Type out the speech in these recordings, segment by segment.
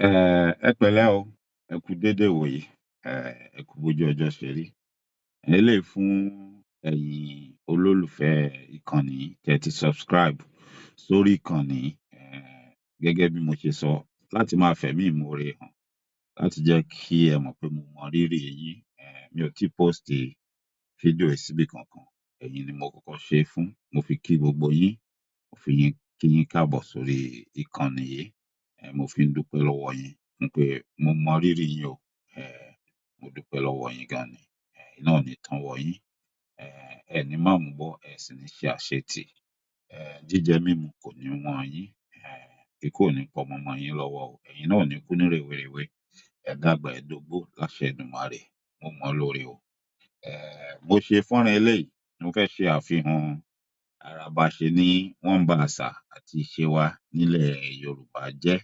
Ẹ pẹ̀lẹ́ o, ẹ kú dédé ìwòyí, ẹ kú bójú ọjọ́ ṣe rí. Eléyìí fún ẹ̀yin olólùfẹ́ ìkànnì yìí tẹ́ ti subscribe sórí ìkànnì yìí, gẹ́gẹ́ bí mo ṣe sọ, láti máa fẹ̀mí ìmoore hàn, láti jẹ́ kí ẹ mọ̀ pé mo mọ rírì yín. Mi ò tíì post fídíò yìí síbì kankan, ẹ̀yin ni mo kọ́kọ́ ṣe é fún. Mo fi kí gbogbo yín, mo fi yín kí yín káàbọ̀ sórí ìkànnì yìí. Mo fi ń dúpẹ́ lọ́wọ́ yín fún pé mo mọ rírì yín o. Mo dúpẹ́ lọ́wọ́ yín gan ni. Iná ò ní tán wọ yín. Ẹ ní màmúbọ̀, ẹ sì ní ṣe àṣetì. Jíjẹ mímu kò ní wọ́n yín. Ikú ò ní pọmọ mọ́ yín lọ́wọ́ o. Ẹ̀yin náà ò ní kú ní rèwerèwe. Ẹ dàgbà, ẹ dógbó láṣẹ Èdùmàrè. Mo mọ̀ ọ́ lóore o. Mo ṣe fọ́nrán eléyìí, mo fẹ́ ṣe àfihàn ara bá ṣe ní wọ́n ń ba àṣà àti ìṣe wa nílẹ̀ Yorùbá jẹ́.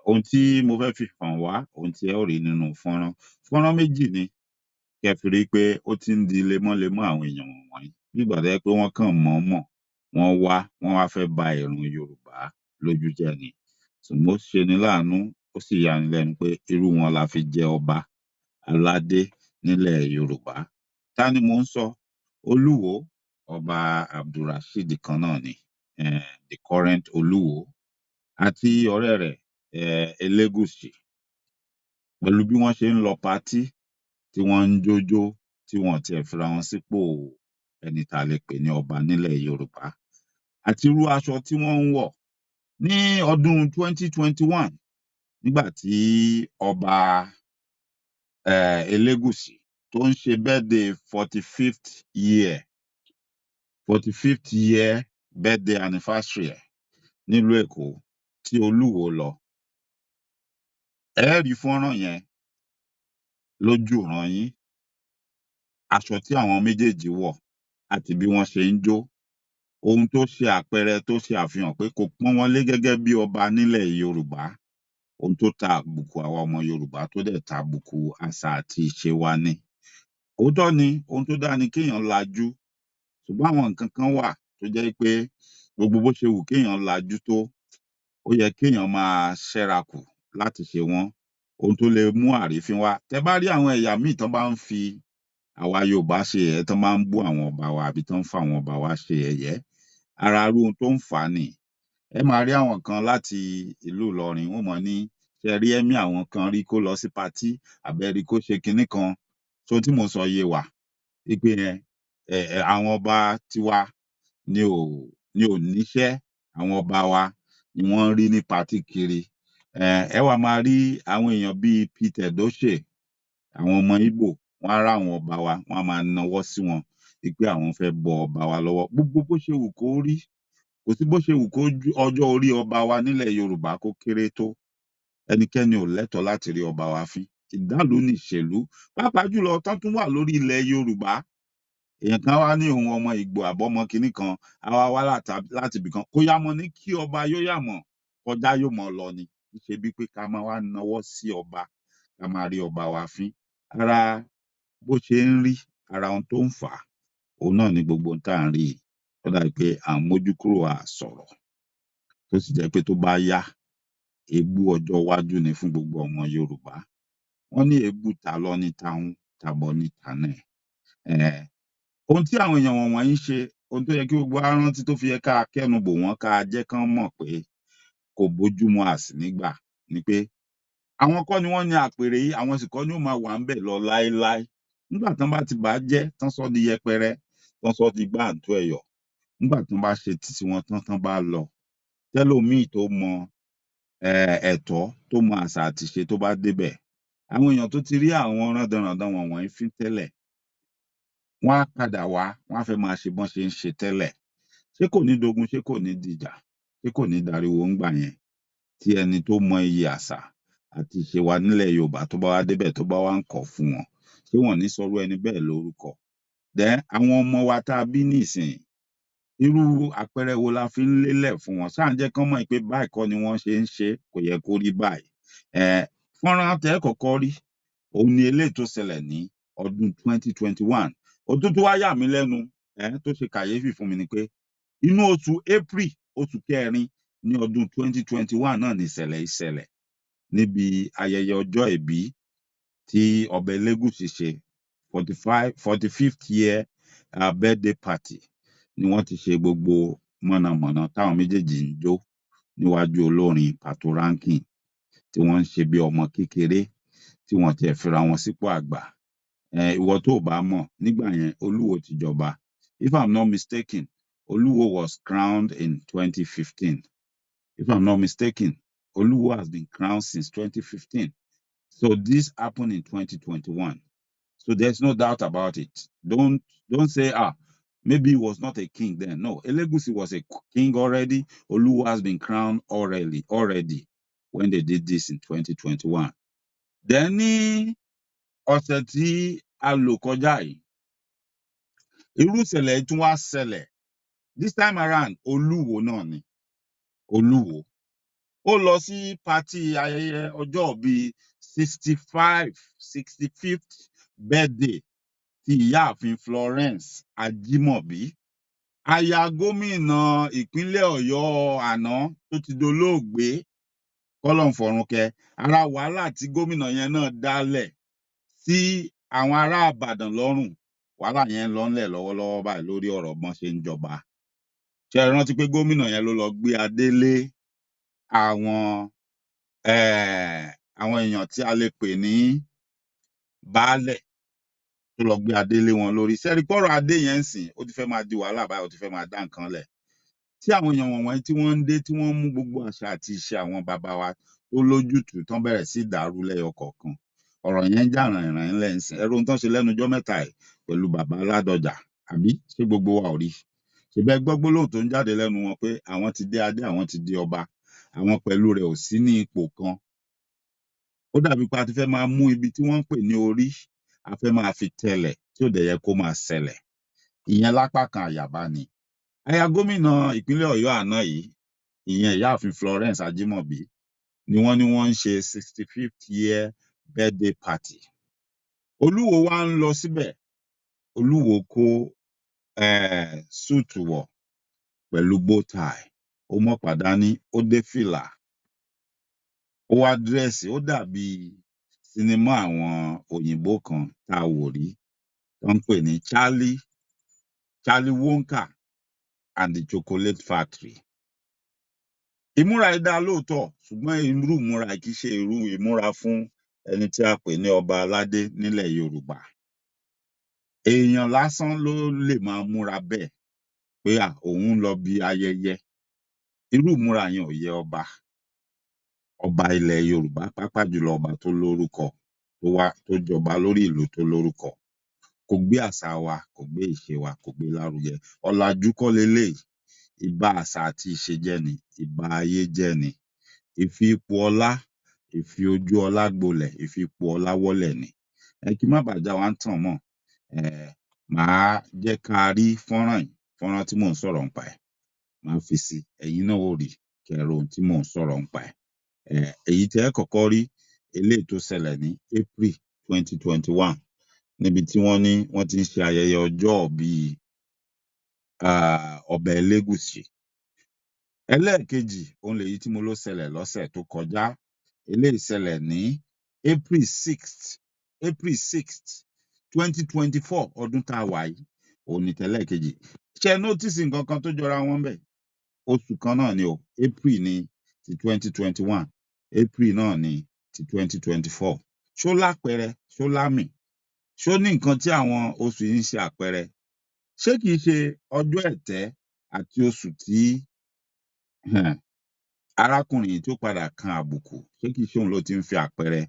Ohun tí mo fẹ́ fi hàn wá, ohun tí ẹ ó rí nínú fọ́nrán, fọ́nrán méjì ni, kẹ́ fi rí i pé ó ti ń di lemọ́lemọ́ àwọn èèyàn wọ̀nyí. Bí ìgbà tó jẹ́ pé wọ́n kàn mọ̀ọ́mọ̀, wọ́n wá, wọ́n wá fẹ́ ba ìran Yorùbá lójú jẹ́ ni. Ṣùgbọ́n ó ṣeni láàánú, ó sì yani lẹ́nu pé irú wọn la fi jẹ ọba aládé nílẹ̀ Yorùbá. Ta ni mò ń sọ? Olúwo, Ọba Abdulrasheed kan náà ni, the current Olúwo, àti ọ̀rẹ́ rẹ̀ Elégùṣì, pẹ̀lú bí wọ́n ṣe ń lọ party, tí wọ́n ń jójó, tí wọn ò tiẹ̀ fira wọn sípò ẹni tá a lè pè ní ọba nílẹ̀ Yorùbá, àti irú aṣọ tí wọ́n ń wọ̀ ní ọdún 2021, nígbà tí Ọba Elégùṣì tó ń ṣe birthday 45th year, 45th year birthday anniversary ẹ̀ nílùú Èkó, tí Olúwo lọ. Ẹ rí fọ́nrán yẹn lójú ìran yín, aṣọ tí àwọn méjèèjì wọ̀ àti bí wọ́n ṣe ń jó, ohun tó ṣe àpẹẹrẹ, tó ṣe àfihàn pé kò pọ́n wọn lé gẹ́gẹ́ bí ọba nílẹ̀ Yorùbá, ohun tó ta àbùkù àwa ọmọ Yorùbá, tó dẹ̀ ta àbùkù àṣà àti ìṣe wa ni. Òótọ́ ni, ohun tó dáa ni kéèyàn lajú, ṣùgbọ́n àwọn nǹkan kan wà tó jẹ́ pé gbogbo bó ṣe wù kéèyàn lajú tó, ó yẹ kéèyàn máa ṣẹ́ra kù láti ṣe wọ́n, ohun tó lè mú àrífín wá. Tẹ́ bá rí àwọn ẹ̀yà míì tán bá ń fi àwa Yorùbá ṣe yẹ̀yẹ́, tán bá ń bú àwọn ọba wa àbí tán ń fàwọn ọba wa ṣe yẹ̀yẹ́, ara irú ohun tó ń fà á nìyí. Ẹ máa rí àwọn kan láti ìlú Ìlọrin, wọ́n máa ní, ṣé ẹ rí emir àwọn kan rí kó lọ sí party, àbí ẹ rí kó ṣe kinní kan? Ṣé ohun tí mò ń sọ yé wa? Wí pé àwọn ọba tiwa ni ò níṣẹ́, àwọn ọba wa ni wọ́n ń rí ní party kiri. Ẹ wá máa rí àwọn èèyàn bíi Pete Edochie, àwọn ọmọ Ìgbò, wọ́n á ráwọn ọba wa, wọ́n á máa nawọ́ sí wọn wí pé àwọn fẹ́ bọ ọba wa lọ́wọ́. Gbogbo bó ṣe wù kó rí, kò sí bó ṣe wù kó ọjọ́ orí ọba wa nílẹ̀ Yorùbá kó kéré tó, ẹnikẹ́ni ò lẹ́tọ̀ọ́ láti rí ọba wa fín. Ìdálùú nìṣèlú, pàápàá jùlọ tán tún wà lórí ilẹ̀ Yorùbá. Èèyàn kan wá ní òun ọmọ Ìgbò àbọ́mọ kinní kan, á wá wá láti ibìkan, kò yá mọ̀ ní kí ọba, yóò yà mọ̀ kọjá, yóò mọ̀ lọ ni. Kì í ṣe bíi pé ká máa wá nawọ́ sí ọba, ká máa rí ọba wa fín. Ara bó ṣe ń rí, ara ohun tó ń fà á, òun náà ni gbogbo ohun tá à ń rí yìí. Ó dàbí pé à ń mójú kúrò, a sọ̀rọ̀, tó sì jẹ́ pé tó bá yá, èébú ọjọ́ iwájú ni fún gbogbo ọmọ Yorùbá. Wọ́n ní èébú tàlọ ní tahun, tàbọ̀ ní tàna ẹ̀. Ohun tí àwọn èèyàn wọ̀nyí ń ṣe, ohun tó yẹ kí gbogbo wa rántí, tó fi yẹ ká kẹ́nu bò wọ́n, ká jẹ́ kán mọ̀ pé kò bójúmu, a sì ní gbà, ni pé àwọn kọ́ ni wọ́n ní àpèrè yìí, àwọn sì kọ́ ni ó máa wà ńbẹ̀ lọ láéláé. Nígbà tán bá ti bà á jẹ́, tán sọ́ di yẹpẹrẹ, tán sọ́ di gbáǹtú ẹ̀yọ̀, nígbà tán bá ṣe titi wọn tán, tán bá lọ, tẹ́lòmíì tó mọ ẹ̀tọ́, tó mọ àṣà àti ìṣe tó bá débẹ̀, àwọn èèyàn tó ti rí àwọn rándanràndan wọ̀nwọ̀nyí fín tẹ́lẹ̀, wọ́n á padà wá, wọ́n á fẹ́ máa ṣe bọ́n ṣe ń ṣe tẹ́lẹ̀. Ṣé kò ní dogun? Ṣé kò ní dìjà? Ṣé kò ní dariwo ńgbà yẹn, tí ẹni tó mọ iyì àṣà àti ìṣe wa nílẹ̀ Yorùbá tó bá wá débẹ̀, tó bá wá ń kọ̀ fún wọn? Ṣé wọn ò ní sọ irú ẹni bẹ́ẹ̀ lórúkọ? Then àwọn ọmọ wa tá a bí nísìnyí, irú àpẹẹrẹ wo la fi ń lélẹ̀ fún wọn? Ṣáà ń jẹ́ kán mọ̀ pé báyìí kọ́ ni wọ́n ṣe ń ṣe, kò yẹ kó rí báyìí. Fọ́nrán tẹ́ ẹ kọ́kọ́ rí, òun ni eléyìí tó ṣẹlẹ̀ ní ọdún 2021. Ohun tó tún wá yà mí lẹ́nu, tó ṣe kàyéfì fún mi, ni pé inú oṣù April, oṣù kẹrin ní ọdún 2021 náà ni ìṣẹ̀lẹ̀ yìí ṣẹlẹ̀. Níbi ayẹyẹ ọjọ́ ìbí tí ọba Elégùṣì ṣe, 45, 45th year birthday party, ni wọ́n ti ṣe gbogbo mọ̀nàmọ́ná táwọn méjèèjì ń jó níwájú olórin Patoranking, tí wọ́n ń ṣe bí ọmọ kékeré, tí wọ́n tiẹ̀ fira wọn sípò àgbà. Ìwọ tó o bá mọ̀, nígbà yẹn Olúwo ti jọba. If I'm not mistaken, Olúwo was crowned in 2015. If I'm not mistaken, Olúwo has been crowned since 2015. So this happened in 2021. So there's no doubt about it. Don't say, "Ah, maybe he was not a king then." No, Elegushi was a king already. Oluwo has been crowned already when they did this in 2021. Then ní ọ̀sẹ̀ tí a lò kọjá yìí, irú ìṣẹ̀lẹ̀ yìí tún wá ṣẹlẹ̀. This time around, Olúwo náà ni. Olúwo. Ó lọ sí party ayẹyẹ ọjọ́ bíi 65, 65th birthday ti Ìyáàfin Florence Ajímọ̀bí, aya gómìnà ìpínlẹ̀ Ọ̀yọ́ àná tó ti dolóògbé, kọ́lọ́run fọ̀run kẹ́. Ara wàhálà tí gómìnà yẹn náà dálẹ̀ sí àwọn ará Ìbàdàn lọ́rùn, wàhálà yẹn ń lọ ńlẹ̀ lọ́wọ́lọ́wọ́ báyìí lórí ọ̀rọ̀ bọ́n ṣe ń jọba. Ṣé ẹ rántí pé gómìnà yẹn ló lọ gbé adé lé àwọn èèyàn tí a lè pè ní baálẹ̀, tó lọ gbé adé lé wọn lórí? Ṣé ẹ rí pọ́rọ̀ adé yẹn ń sìn, ó ti fẹ́ máa di wàhálà báyìí, ó ti fẹ́ máa dá nǹkan lẹ̀, tí àwọn èèyàn wọ̀nyí tí wọ́n ń dé, tí wọ́n ń mú gbogbo àṣà àti ìṣe àwọn bàbá wa tó lójútùú, tán bẹ̀rẹ̀ sí dàrú lẹ́yọ kọ̀ọ̀kan. Ọ̀rọ̀ yẹn ń jà ràìnràìn ńlẹ̀ ń sìn. Ẹrú ohun tán ṣe lẹ́nu ọjọ́ mẹ́ta yìí pẹ̀lú bàbá Ládọjà, àbí ṣé gbogbo wa ò rí? Ṣèbẹ́ gbọ́ gbólóhùn tó ń jáde lẹ́nu wọn pé àwọn ti dé adé, àwọn ti di ọba, àwọn pẹ̀lú rẹ̀ ò sí ní ipò kan. Ó dàbí pé a ti fẹ́ máa mú ibi tí wọ́n ń pè ní orí, a fẹ́ máa fi tẹlẹ̀, tí ò dẹ̀ yẹ kó máa ṣẹlẹ̀. Ìyẹn lápá kan àyàbá ni. Aya gómìnà ìpínlẹ̀ Ọ̀yọ́ àná yìí, ìyẹn Ìyáàfin Florence Ajímọ̀bí, ni wọ́n ní wọ́n ń ṣe 65th year birthday party. Olúwo wá ń lọ síbẹ̀. Olúwo kó suit wọ̀ pẹ̀lú bow tie, ó mọ̀pá dání, ó dé fìlà, ó wá dress, ó dàbí sinimá àwọn òyìnbó kan tá a wò rí tó ń pè ní Charlie Wonka and the Chocolate Factory. Ìmúra yìí dáa lóòótọ́, ṣùgbọ́n irú ìmúra yìí kì í ṣe irú ìmúra fún ẹni tí a pè ní ọba aládé nílẹ̀ Yorùbá. Èèyàn lásán ló lè máa múra bẹ́ẹ̀ pé à òun ń lọ bí ayẹyẹ. Irú ìmúra yẹn ò yẹ ọba, ọba ilẹ̀ Yorùbá, pàápàá jùlọ ọba tó lórúkọ, tó wá tó jọba lórí ìlú tó lórúkọ. Kò gbé àṣà wa, kò gbé ìṣe wa, kò gbé lárugẹ. Ọ̀làjú kọ́ leléyìí, ìba àṣà àti ìṣe jẹ́ ni, ìba ayé jẹ́ ni, ìfi ipò ọlá, ìfi ojú ọlá gbolẹ̀, ìfi ipò ọlá wọ́lẹ̀ ni. Ẹ kí má bàa já wa ń tàn mọ́, màá jẹ́ ká rí fọ́nrán yìí, fọ́nrán tí mò ń sọ̀rọ̀ nípa ẹ̀, màá fi sí, ẹ̀yin náà ó rí kẹ́ ẹ ro ohun tí mò ń sọ̀rọ̀ nípa ẹ̀. Èyí tẹ́ ẹ kọ́kọ́ rí, eléyìí tó ṣẹlẹ̀ ní April 2021, níbi tí wọ́n ní wọ́n ti ń ṣe ayẹyẹ ọjọ́ ìbí ọba Elégùṣì. Ẹlẹ́ẹ̀kejì òun lèyí tí mo ló ṣẹlẹ̀ lọ́sẹ̀ tó kọjá. Eléyìí ṣẹlẹ̀ ní April 6th, April 6th, 2024, ọdún tá a wà yìí, òun ni tẹ́lẹ̀kejì. Ṣé ẹ notice nǹkan kan tó jọra wọn bẹ́ẹ̀? Oṣù kan náà ni o. April ni ti 2021, April náà ni ti 2024. Ṣó lápẹẹrẹ? Ṣó lámì? Ṣó ní nǹkan tí àwọn oṣù yìí ń ṣe àpẹẹrẹ? Ṣé kìí ṣe ọjọ́ ẹ̀tẹ́ àti oṣù tí arákùnrin yìí tó padà kan àbùkù, ṣé kìí ṣe òun ló ti ń fi àpẹẹrẹ,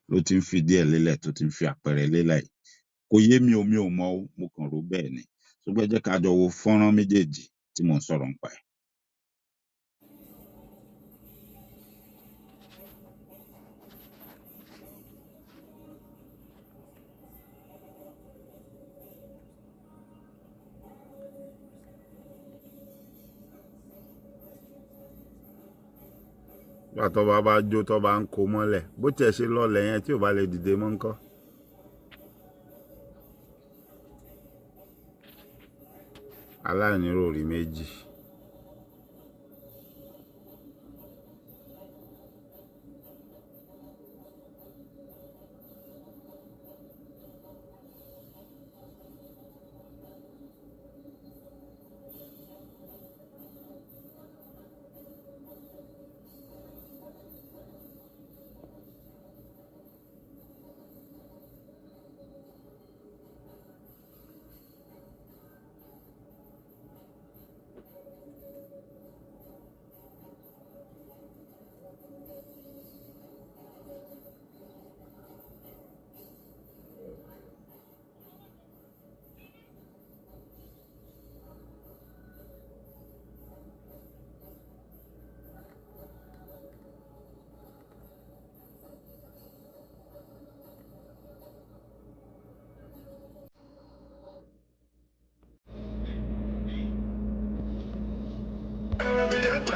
ló ti ń fìdí ẹ̀ lélẹ̀, tó ti ń fi àpẹẹrẹ lélẹ̀ yìí? Kò yé mi o, mi ò mọ̀ o, mo kàn rò bẹ́ẹ̀ ni. Ṣùgbọ́n ẹ jẹ́ ká jọ wo fọ́nrán méjèèjì tí mò ń sọ̀rọ̀ nípa ẹ̀. Nígbà tọ́ba bá jó, tọ́ba ń kó mọ́lẹ̀, bó tiẹ̀ ṣe lọlẹ̀ yẹn, tí ò bá lè dìde mọ́ ńkọ́? Aláìníròrí méjì.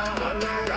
Ọlọ́run.